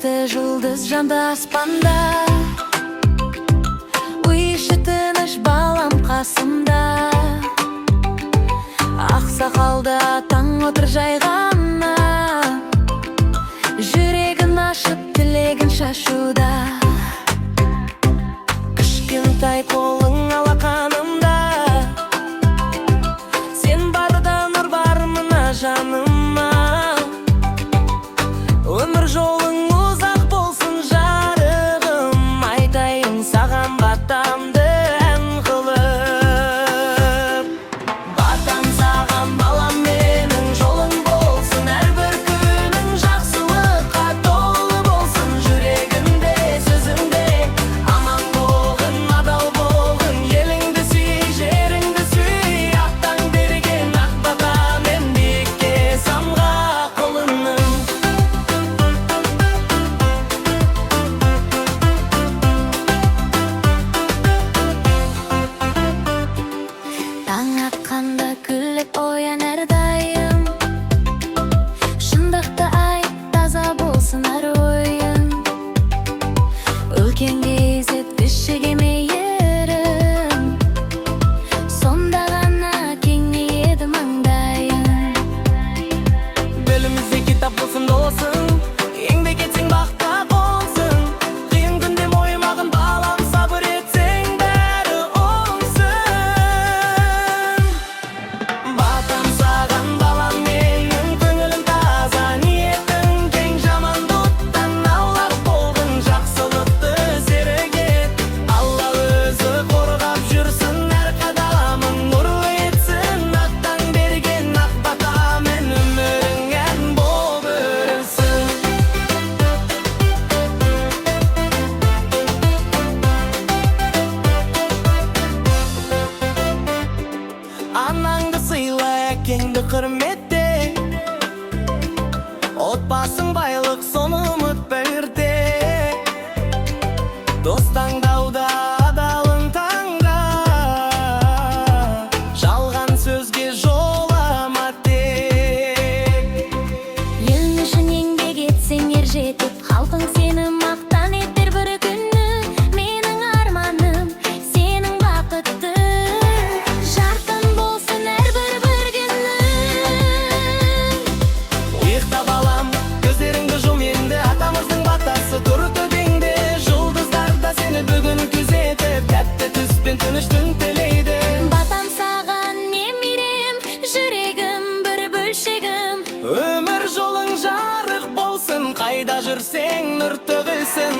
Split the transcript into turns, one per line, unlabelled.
Жеті жұлдыз жанды аспанда. Үй іші тыныш, балам қасымда. Ақсақалды атаң отыр жай ғана, жүрегін ашып, тілегін шашуда.
Кішкентай қолың алақанымда. Сен барда нұр бар мына жаныма. Өмір жолың ұзақ болсын, жарығым. Айтайын саған батамды ән қылып. Батам саған, балам менің, жолың болсын. Әрбір күнің жақсылыққа толы болсын. Жүрегіңде, сөзіңде аман болғын, адал болғын. Еліңді сүй, жеріңді сүй. Атаң берген ақ батамен биікке самға, құлыным.
Таң атқанда күліп оян әрдайым. Шындықты айт, таза болсын әр ойың. Үлкенге ізет, кішіге мейірім. Сонда ғана кеңейеді маңдайың.
Белімізде кітап болсын досың. Еңбек етсең, баққа қонсын. Қиын күнде мойымағын, балам. Сабыр етсең, бәрі оңсын. Батам саған, балам менің. Көңілің таза, ниетің кең. Жамандықтан аулақ болғын. Жақсылықты серік ет. Алла өзі қорғап жүрсін. Әр қадамың нұрлы етсін. Атаң берген ақ батамен өмірің ән боп өрілсін. Анаңды сыйла, әкеңді құрметте. Отбасың байлық, соны ұмытпа ерте. Дос таңдауда адалын таңда. Жалған сөзге жолама тек.
Елің үшін еңбек етсең, ер жетіп, халқың сені мақтан етер бір күні. Менің арманым — сенің бақытты, жарқын болсын әрбір бір күнің.
Ұйықта, балам, көздеріңді жұм енді. Атамыздың батасы тұр төбеңде. Жұлдыздар да сені бүгін күзетіп, тәтті түс пен тыныш түн тілейді.
Батам саған, немерем, жүрегім, бір бөлшегім.
Өмір жолың жарық болсын. Қайда жүрсең, нұр төгілсін.